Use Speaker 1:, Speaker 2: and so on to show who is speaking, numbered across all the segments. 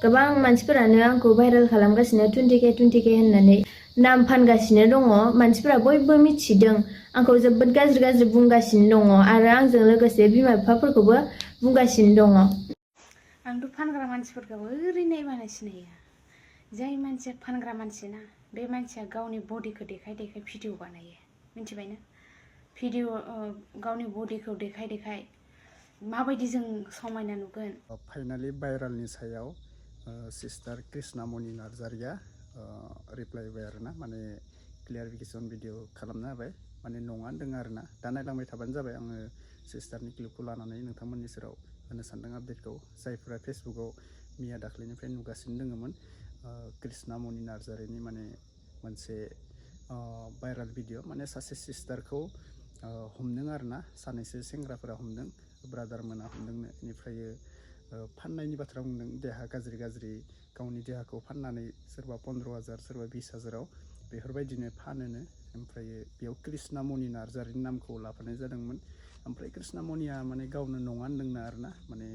Speaker 1: गोबां मानसिफोरानो आंखौ भाइरेल खालामगासिनो 20k होननानै नाम फानगासिनो दङ। मानसिफोरा बयबो मिथिदों, आंखौ जोबोद गाज्रि बुंगासिनो दङ आरो आंजों लोगोसे बिमा बिफाफोरखौबो बुंगासिनो दङ।
Speaker 2: आंथ' फानग्रा मानसिफोरखौ ओरैनो नायबानो सिनायो। जाय मानसिया फानग्रा मानसि ना, बे मानसिया गावनि बडिखौ देखाय भिडिअ बानायो, मिथिबायना? भिडिअ गावनि बडिखौ देखाय माबायदि जों समायना नुगोन।
Speaker 3: फाइनालि भाइरालनि सायाव सिस्टार कृष्णा मनि नार्जारिया रिप्लाय होबाय आरोना, माने क्लियारिफिकेसन भिडिअ खालामना होबाय, माने नङा होनदों आरोना। दा नायलांबाय थाबानो जाबाय। आङो सिस्टारनि क्लिपखौ लानानै नोंथांमोननि सेराव होनो सानदों आपडेटखौ, जायफोरा फेसबुकाव मैया दाख्लैनिफ्राय नुगासिनो दङमोन। कृष्णा मनि नार्जारिनि माने मोनसे भाइराल भिडिअ, माने सासे सिस्टारखौ हमदों आरोना, सानैसो सेंग्राफोरा हमदों, ब्रादार मोना हमदोंनो। बेनिफ्राय फाननायनि बाथ्रा बुंदों, देहा गाज्रि गावनि देहाखौ फाननानै सोरबा 15,000 सोरबा 20,000आव बेफोरबायदिनो फानोनो। ओमफ्राय बेयाव कृष्णा मनि नार्जारिनि नामखौ लाफानाय जादोंमोन। ओमफ्राय कृष्णा मनिया माने गावनो नङा होनदोंनो आरोना, माने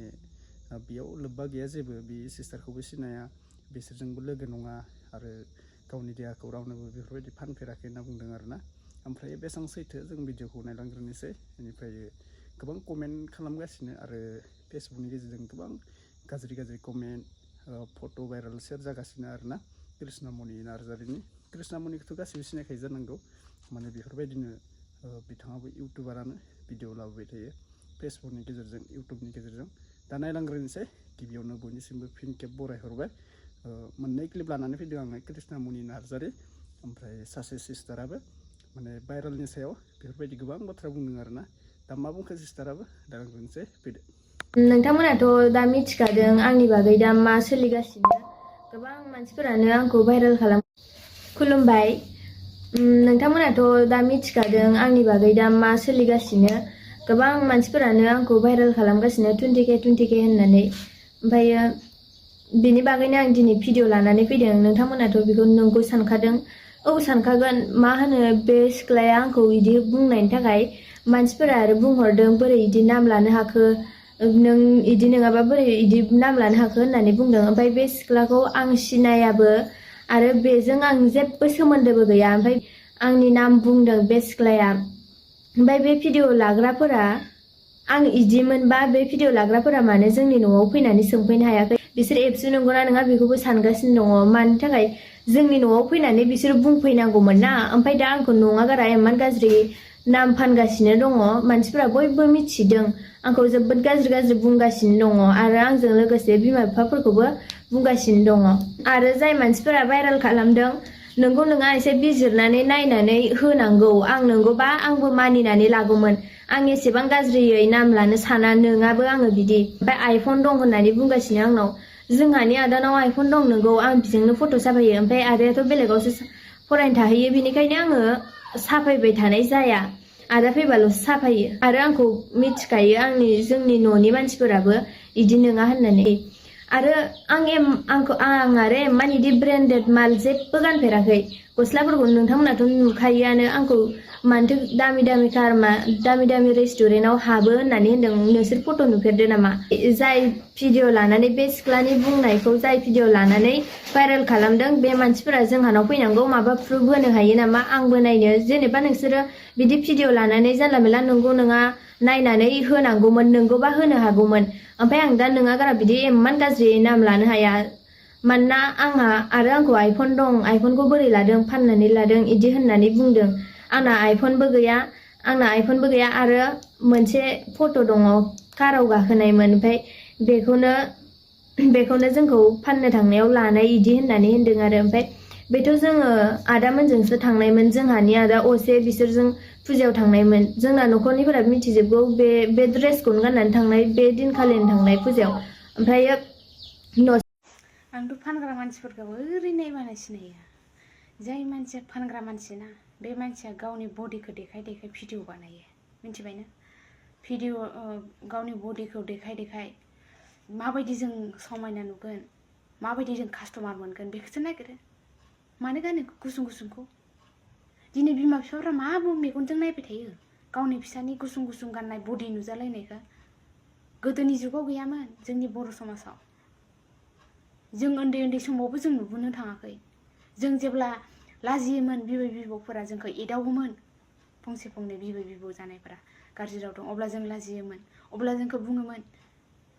Speaker 3: बेयाव लोब्बा गैया जेबो, बे सिस्टारखौबो सिनाया, बिसोरजोंबो लोगो नङा आरो गावनि देहाखौ रावनोबो बेफोरबायदि फानफेराखै होनना बुंदों आरोना। ओमफ्राय बेसेबां सैथो जों भिडिअखौ नायलांग्रोनोसै। बेनिफ्राय गोबां कमेन्ट खालामगासिनो आरो फेसबुकनि गेजेरजों गोबां गाज्रि कमेन्ट, फट' भाइरेल शेयार जागासिनो आरोना। कृष्णा मनि नार्जारिनि, कृष्णा मनिखौथ' गासैबो सिनायखायो जानांगौ, माने बेफोरबायदिनो बिथाङाबो इउटुबारानो, भिडिअ लाबोबाय थायो फेसबुकनि गेजेरजों, इउटुबनि गेजेरजों। दा नायलांग्रोनोसै। गिबियावनो बयनिसिमबो फिन खेब बरायहरबाय। मोननै क्लिप लानानै फैदों आङो, कृष्णा मनि नार्जारि ओमफ्राय सासे सिस्टाराबो माने भाइरेलनि सायाव बेफोरबायदि गोबां बाथ्रा बुंदों आरोना। दा मा बुंखो सिस्टाराबो, दा नायलांग्रोनोसै, फैदो।
Speaker 1: नोंथांमोनाथ' दा मिथिखादों आंनि बागै दा मा सोलिगासिनो। गोबां मानसिफोरानो आंखौ भाइरेल खालाम। खुलुमबाय। नोंथांमोनाथ' दा मिथिखादों आंनि बागै दा मा सोलिगासिनो। गोबां मानसिफोरानो आंखौ भाइरेल खालामगासिनो 20k होननानै। ओमफ्रायो बेनि बागैनो आं दिनै भिडिअ लानानै फैदों। नोंथांमोनाथ' बेखौ नंगौ सानखादों। औ सानखागोन, मा होनो, बे सिख्लाया आंखौ बिदि बुंनायनि थाखाय मानसिफोरा आरो बुंहरदों, बोरै बिदि नाम लानो हाखो, नों इदि नङाबा बोरै इदि नाम लानो हाखो होननानै बुंदों। ओमफ्राय बे सिख्लाखौ आं सिनायाबो आरो बेजों आं जेबो सोमोन्दोबो गैया। ओमफ्राय आंनि नाम बुंदों बे सिख्लाया। ओमफ्राय बे भिडिअ लाग्राफोरा, आं इदिमोनबा बे भिडिअ लाग्राफोरा मानो जोंनि न'आव फैनानै सोंफैनो हायाखै? बिसोर एबसु नंगौना नङा बेखौबो सानगासिनो दङ। मानि थाखाय जोंनि न'आव फैनानै बिसोर बुंफैनांगौमोन ना। ओमफ्राय दा आंखौ नङा गारा इमान गाज्रि नाम फानगासिनो दङ। मानसिफोरा बयबो मिथिदों, आंखौ जोबोद गाज्रि बुंगासिनो दङ आरो आंजों लोगोसे बिमा बिफाफोरखौबो बुंगासिनो दङ। आरो जाय मानसिफोरा भाइरेल खालामदों, नोंगौ नङा एसे बिजिरनानै नायनानै होनांगौ। आं नंगौबा आंबो मानिनानै लागौमोन। आं एसेबां गाज्रियै नाम लानो साना, नोङाबो आङो बिदि। ओमफ्राय आइफन दं होननानै बुंगासिनो आंनाव। जोंहानि आदानाव आइफन दं नंगौ, आं बिजोंनो फट' साफायो। ओमफ्राय आदायाथ' बेलेगावसो फरायनो थाहैयो, बेनिखायनो आङो साफायबाय थानाय जाया। आदा फैबाल'सो साफायो आरो आंखौ मिथिखायो जोंनि न'नि मानसिफोराबो इदि नङा होननानै। आरो आं आरो इमान इदि ब्रेन्डेड माल जेबो गानफेराखै। गस्लाफोरखौ नोंथांमोनाथ' नुखायोआनो। आंखौ मानोथो दामि रेस्टुरेन्टाव हाबो होननानै होनदों। नोंसोर फट' नुफेरदो नामा? जाय भिडिअ लानानै बे सिख्लानि बुंनायखौ जाय भिडिअ लानानै भाइरेल खालामदों, बे मानसिफोरा जोंहानाव फैनांगौ, माबा प्रुफ होनो हायो नामा आंबो नायनो। जेनेबा नोंसोरो बिदि भिडिअ लानानै जानला मेला नंगौ नङा नायनानै होनांगौमोन, नंगौबा होनो हागौमोन। ओमफ्राय आं दा नङा गारा बिदि इमान गाज्रि नाम लानो हाया। मानोना आंखौ आइफन दं, आइफनखौ बोरै लादों, फाननानै लादों इदि होननानै बुंदों। आंना आइफनबो गैया आरो मोनसे फट' दङ काराव गाखोनायमोन। ओमफ्राय बेखौनो जोंखौ फाननो थांनायाव लानाय इदि होननानै होनदों आरो। ओमफ्राय बेथ' जोङो आदामोनजोंसो थांनायमोन, जोंहानि आदा असे बिसोरजों फुजायाव थांनायमोन। जोंना न'खरनिफोरा मिथिजोबगौ बे ड्रेसखौनो गाननानै थांनाय, बे दिनखालिनो थांनाय फुजायाव। ओमफ्रायो
Speaker 2: आंथ' फानग्रा मानसिफोरखौ ओरैनो नायबानो सिनायो। जाय मानसिया फानग्रा मानसि ना, बे मानसिया गावनि बडिखौ देखाय भिडिअ बानायो, मिथिबायना? भिडिअ गावनि बडिखौ देखाय माबायदि जों समायना नुगोन, माबायदि जों कास्टमार मोनगोन, बेखौसो नागिरो। मानो गानो गुसुंखौ? दिनै बिमा बिफाफ्रा मा मेगनजों नायबाय थायो गावनि फिसानि गुसुं गाननाय बडि नुजालायनायखौ? गोदोनि जुगाव गैयामोन जोंनि बर' समाजाव। जों उन्दै उन्दै समावबो जों नुबोनो थाङाखै जों जेब्ला लाजियोमोन बिबै बिबौफोरा जोंखौ एदावोमोन फंसे फंनै बिबै बिबौ जानायफोरा गाज्रि राव दं अब्ला जों लाजियोमोन अब्ला जोंखौ बुङोमोन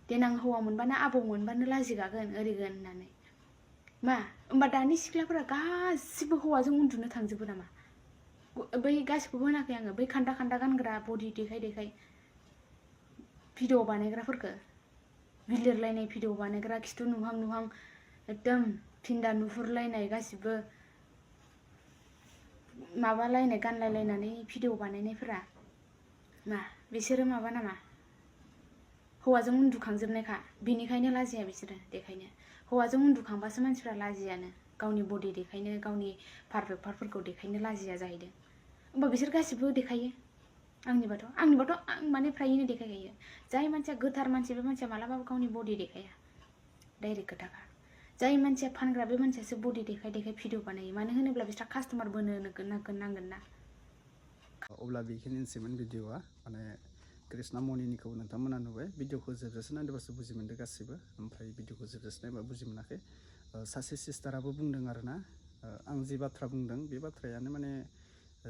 Speaker 2: देनां हौवा मोनबानो आबौ मोनबानो लाजिगागोन ओरैगोन होननानै मा होमबा दानि सिख्लाफोरा गासिबो हौवाजों उन्दुनो थांजोबो नामा बै गासिखौबो होनाखै आङो बै खान्दा खान्दा गानग्रा बडि देखाय देखाय भिडिअ बानायग्राफोरखौ बिलिरलायनाय भिडिअ बानायग्रा खिथु नुहां नुहां एकदम फिन्दा नुहुरलायनाय गासिबो माबालायनाय गानलायलायनानै भिडिअ बानायनायफोरा मा बिसोरो माबा नामा हौवाजों उन्दुखांजोबनायखा बिनिखायनो लाजिया बिसोरो देखायनो हौवाजों उन्दुखांबासो मानसिफ्रा लाजियानो गावनि बडि देखायनो गावनि पारफेक्ट पार्टफोरखौ देखायनो लाजिया जाहैदों होमबा बिसोर गासिबो देखायो आंनिबाथ' आं माने फ्रायैनो देखायखायो जाय मानसिया गोथार मानसि बे मानसिया मालाबाबो गावनि बडि देखाया डाइरेक्ट खोथाखा जाय मानसिया फानग्रा बे मानसियासो बडि देखाय देखाय भिडिअ बानायो मानो होनोब्ला बिस्रा कास्टमार बोनो नांगोन ना
Speaker 3: अब्ला बेखिनिसैमोन भिडिअआ माने कृष्णा मनिनिखौ नोंथांमोना नुबाय भिडिअखौ जोबजासे नायदोंबासो बुजि मोनदों गासिबो ओमफ्राय भिडिअखौ जोबजासे नायबा बुजि मोनाखै सासे सिस्टाराबो बुंदों आरोना आं जि बाथ्रा बुंदों बे बाथ्रायानो माने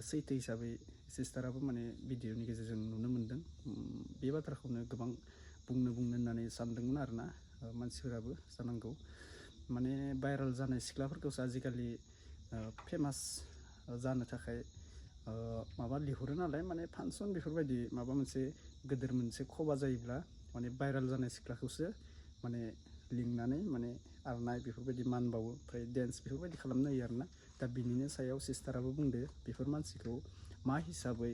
Speaker 3: सैथो हिसाबै सिस्टाराबो माने भिडिअनि गेजेरजों नुनो मोनदों बे बाथ्राखौनो गोबां बुंनो होननानै सानदोंमोन आरोना मानसिफोराबो जानांगौ माने भाइरेल जानाय सिख्लाफोरखौसो आजिखालि फेमास जानो थाखाय माबा लिहरो नालाय माने फांसन बेफोरबायदि माबा मोनसे गेदेर मोनसे खबा जायोब्ला माने भाइरेल जानाय सिख्लाखौसो माने लिंनानै माने आरनाय बेफोरबायदि मान बावो ओमफ्राय डेन्स बेफोरबायदि खालामनो होयो आरोना दा बिनिनो सायाव सिस्टाराबो बुंदो बेफोर मानसिखौ मा हिसाबै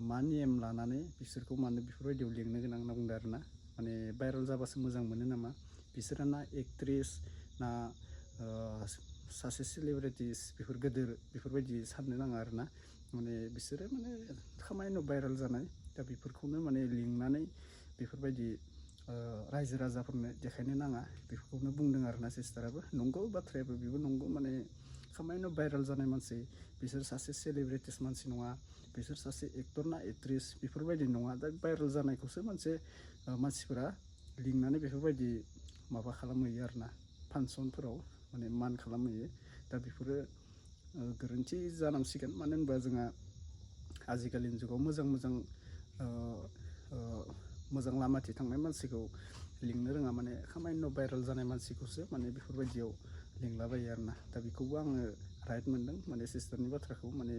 Speaker 3: मा नियम लानानै बिसोरखौ मानो बेफोरबायदियाव लिंनो गोनां होनना बुंदो आरोना माने भाइरेल जाबासो मोजां मोनो नामा बिसोरो ना एक्ट्रेस ना सासे सेलिब्रिटिस बेफोर गेदेर बेफोरबायदि साननो नाङा आरोना माने बिसोरो माने खामानियाव भाइरेल जानाय दा बेफोरखौनो माने लिंनानै बेफोरबायदि रायजो राजाफोरनो देखायनो नाङा बेफोरखौनो बुंदों आरोना सिस्टाराबो नंगौ बाथ्रायाबो बेबो नंगौ माने खामानियाव भाइरेल जानाय मानसि बिसोर सासे सेलिब्रिटिस मानसि नङा बिसोर सासे एक्टर ना एक्ट्रेस बेफोरबायदि नङा दा भाइरेल जानायखौसो मानसिफोरा लिंनानै बेफोरबायदि माबा खालामहैयो आरोना फांसनफोराव माने मान खालामहैयो दा बेफोरो गोरोन्थि जानांसिगोन मानो होनबा जोंहा आजिखालिनि जुगाव मोजां लामाथि थांनाय मानसिखौ लिंनो रोङा माने खामानियाव भाइरेल जानाय मानसिखौसो माने बेफोरबायदियाव लिंलाबायो आरोना दा बेखौबो आङो राइट मोनदों माने सिस्टारनि बाथ्राखौ माने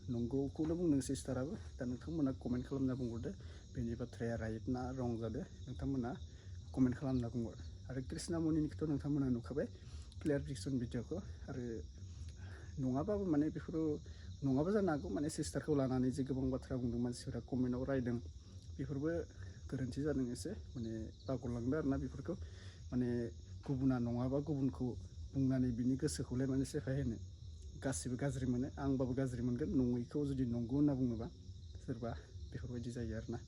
Speaker 3: नंगौखौनो बुंदों सिस्टाराबो दा नोंथांमोना कमेन्ट खालामना बुंहरदो बेनि बाथ्राया राइट ना रं जादों नोंथांमोना कमेन्ट खालामना बुंहर आरो कृष्णा मनिनिखौथ' नोंथांमोना नुखाबाय क्लियारिफिकेसन भिडिअखौ आरो नङाबाबो माने बेफोरो नङाबो जानो हागौ माने सिस्टारखौ लानानै जे गोबां बाथ्रा बुंदों मानसिफोरा कमेन्टआव रायदों बेफोरबो गोरोन्थि जादों एसे माने बावगारलांदो आरोना बेफोरखौ माने गुबुना नङाबा गुबुनखौ बुंनानै बिनि गोसोखौलाय माने सेफाय होनो गासिबो गाज्रि मोनो आंबाबो गाज्रि मोनगोन नङैखौ जुदि नंगौ होनना बुङोबा सोरबा बेफोरबायदि जायो आरोना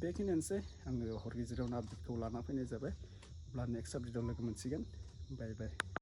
Speaker 3: बेखिनियानोसै आङो हर गेजेरावनो आपडेटखौ लाना फैनाय जाबाय अब्ला नेक्स्ट आपडेटआव लोगो मोनसिगोन बाय बाय